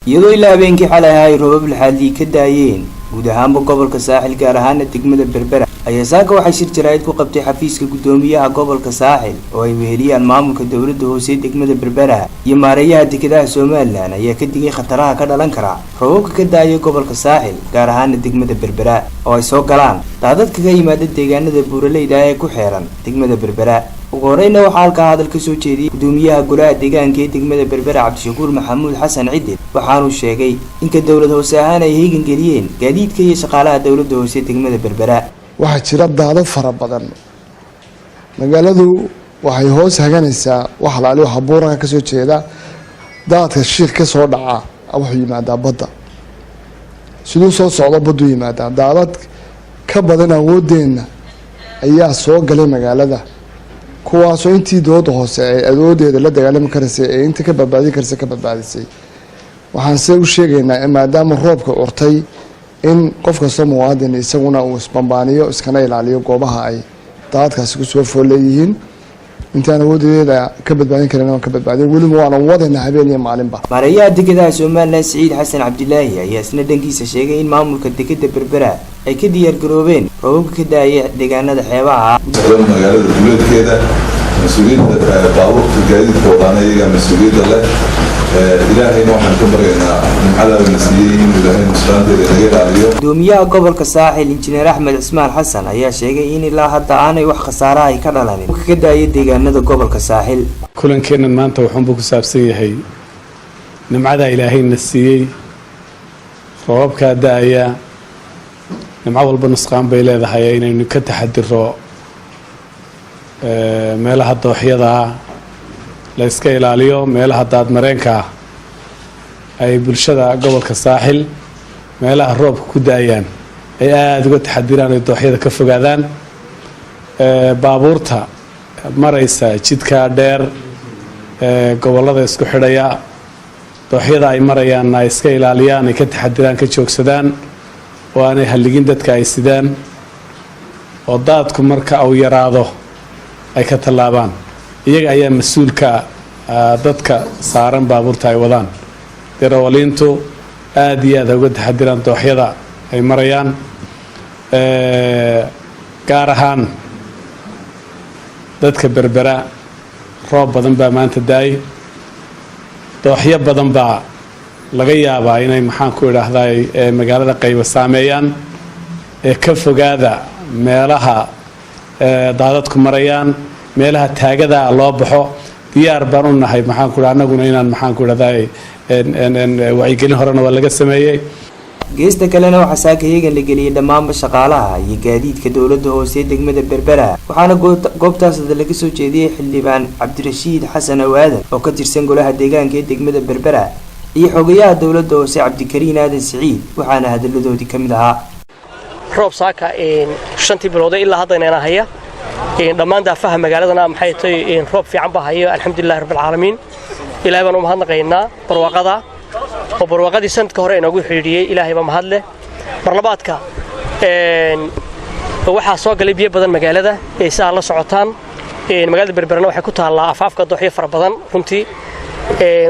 Iyadoo ilaa habeenkii xalay ahaa ay roobab laxaadlii ka daayeen guud ahaanba gobolka Saaxil, gaar ahaana degmada Berbera, ayaa saaka waxay shir jaraa'id ku qabtay xafiiska guddoomiyaha gobolka Saaxil oo ay weheliyaan maamulka dowladda hoose degmada Berbera iyo maareeyaha dekedaha Somaliland, ayaa ka digay khataraha ka dhalan kara roobabka ka daaya gobolka Saaxil, gaar ahaana degmada Berbera, oo ay soo galaan daadadka ka yimaada deegaanada buuraleyda ah ee ku xeeran degmada Berbera. Ugu horeyna waxaa halkaa hadal ka soo jeediyey gudoomiyaha golaha deegaanka ee degmada Berbera, Cabdishakuur Maxamuud Xasan Cidin. Waxaanuu sheegay inka dowlad hoose ahaan ay heegan geliyeen gaadiidka iyo shaqaalaha dowladda hoose degmada Berbera. Waxaa jira daadad fara badan. Magaaladu waxay hoos haganaysaa wax alaali waxa buuranka kasoo jeeda. Daadka Shiikh ka soo dhaca wuxuu yimaadaa badda, siduu soo socdo badduu yimaadaa. Daadad ka badan awoodeenna ayaa soo galay magaalada, kuwaasoo intii dowladda hoose ay awoodeeda la dagaalami karaysay ee inta ka badbaadin karaysa ka badbaadisay. Waxaan se u sheegaynaa, maadaama roobka curtay, in qof kastoo muwaadin isaguna uu isbambaaniyo, iskana ilaaliyo goobaha ay daadadkaasi kusoo fool leeyihiin. Intaan awoodeeda ka badbaadin karin waan ka badbaadin, weliba waana wadayna habeen iyo maalinba. Maareeyaha dekedaha Somaliland, Siciid Xasan Cabdilaahi, ayaa isna dhankiisa sheegay in maamulka dekeda Berbera ay ka diyaar garoobeen roobabka ka daaya deegaanada xeebaha. Magaalada duleedkeeda mas-uuliyadda baabuurta gaadiidka wadaana iyagaa mas-uuliyadda leh. Ilaahayna waxaan ka baryaynaa nimcadaana siiyey inuu Ilaahay nusraanteeda naga ilaaliyo. Gudoomiyaha gobolka Saaxil, Injineer Axmed Cismaan Xasan, ayaa sheegay in ilaa hadda aanay wax khasaaraha ay ka dhalanin ka daaya deegaanada gobolka Saaxil. Kulankeennan maanta wuxuunbuu ku saabsan yahay nimcadaa Ilaahayna siiyey, roobabkaa da-aya. Nimco walba nusqaan bay leedahay. Inaynu ka taxadiro meelaha dooxyada ah, la iska ilaaliyo meelaha daadmareenka ah, ay bulshada gobolka Saaxil meelaha roobka ku da-ayaan ay aada uga taxadiraan, ay dooxyada ka fogaadaan. Baabuurta maraysa jidka dheer gobollada isku xidhaya, dooxyada ay marayaanna ay iska ilaaliyaan, ay ka taxadiraan, ka joogsadaan oo aanay halligin dadka ay sidaan, oo daadku marka uu yaraado ay ka tallaabaan. Iyaga ayaa mas-uulka dadka saaran baabuurta ay wadaan. Darawaliintu aada iyo aad uga taxadiraan dooxyada ay marayaan, gaar ahaan dadka Berbera. Roob badan baa maanta da-ay, dooxyo badan baa laga yaabaa inay, maxaan ku idhaahday, magaalada qaybo saameeyaan. Ee ka fogaada meelaha daadadku marayaan, meelaha taagada loo baxo. Diyaar baan u nahay, maxaan ku annaguna inaan, maxaan ku idhahday, wacyigelin horena waa laga sameeyey. Geesta kalena waxaa saaka heegan la geliyey dhammaanba shaqaalaha iyo gaadiidka dowladda hoose degmada Berbera. Waxaana goobtaas hadda laga soo jeediyey xildhibaan Cabdirashiid Xasan Awaadan oo ka tirsan golaha deegaanka ee degmada Berbera iyo xogayaha dowladda hoose, Cabdikariin Aadan Siciid. Waxaana hadalladoodii ka mid ahaa: Roob saaka shantii bilowday ilaa haddayna haya dhammaan daafaha magaaladana, maxay tahay, roob fiican baa hayo. Alxamdulillahi rabbil caalamiin, Ilaahay baan u mahadnaqaynaa barwaaqada oo barwaaqadii sanadka hore inoogu xidhiidhiyey. Ilaahay baa mahad leh. Marlabaadka waxaa soo galay biyo badan magaalada ee si aad la socotaan. Magaalada Berberana waxay ku taallaa afaafka dooxyo fara badan runtii.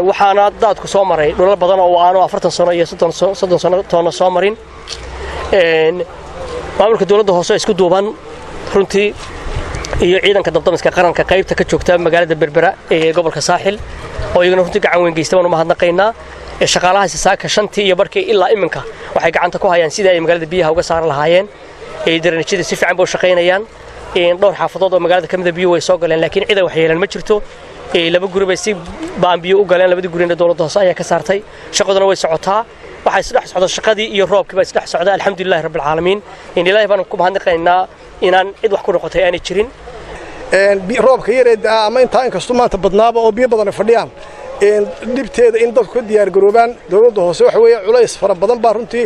Waxaana daadku soo maray dhulal badan oo aanu 40 sano iyo 30 sano toonna soo marin. Maamulka dowladda hoose isku duuban runtii iyo ciidanka dabdamiska qaranka qaybta ka joogta magaalada Berbera ee gobolka Saaxil oo iyaguna runtii gacan weyn geysta baan u mahadnaqaynaa. Shaqaalahaasi saaka shantii iyo barkii ilaa iminka waxay gacanta ku hayaan sidii ay magaalada biyaha uga saari lahaayeen. Daranijyada si fiican bay u shaqaynayaan. Dhowr xaafadood oo magaalada ka mida biyuhu way soo galeen, laakiin cid ay wax yeeleen ma jirto. Laba guri bay si baan biyo u galeen, labadii gurina dowladda hoose ayaa ka saartay. Shaqaduna way socotaa. Waxaa isdhex socda shaqadii iyo roobkii baa isdhex socda. Alxamdulillahi rabbil caalamiin, Ilaahay baan ku mahadnaqaynaa inaan cid wax ku noqotay aanay jirin. Roobka yaree da'a ama intaa inkastoo maanta badnaaba oo biyo badan ay fadhiyaan, dhibteeda in dadku ka diyaargaroobaan. Dowladda hoose waxa weeye culays fara badan baa runtii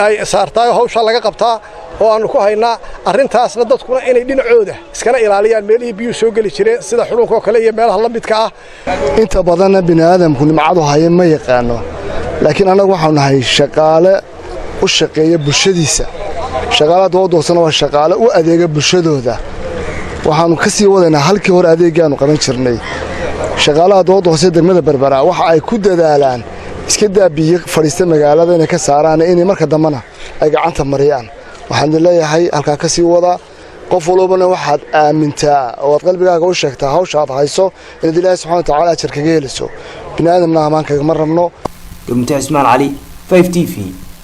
ay saartaay oo hawshaa laga qabtaa oo aanu ku haynaa arrintaasna. Dadkuna inay dhinacooda iskana ilaaliyaan meelihii biyuhu soo geli jireen, sida xulunka oo kale iyo meelaha la midka ah. Inta badanna bini aadamku nimcadu haya ma yaqaano, laakiin annagu waxaanu nahay shaqaale u shaqeeya bulshadiisa. Shaqaalaha dowladda hoosena waa shaqaale u adeega bulshadooda. Waxaannu ka sii wadaynaa halkii hore adeeggaannu qaban jirnay. Shaqaalaha dowladda hoose degmada Berbera waxa ay ku dadaalaan Iska daa biyo fadhiista magaalada inay ka saaraan, inay marka dambena ay gacanta mariyaan. Waxaan idin leeyahay, halkaa ka sii wada. Qof walbana waxaad aamintaa oo aad qalbigaaga u sheegtaa hawsha aad hayso inaad Ilaahay subxana watacaala ajar kaga helayso, bini aadamna amaan kagama rabno. Gumte Cismaan Cali, 5 TV,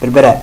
Berbera.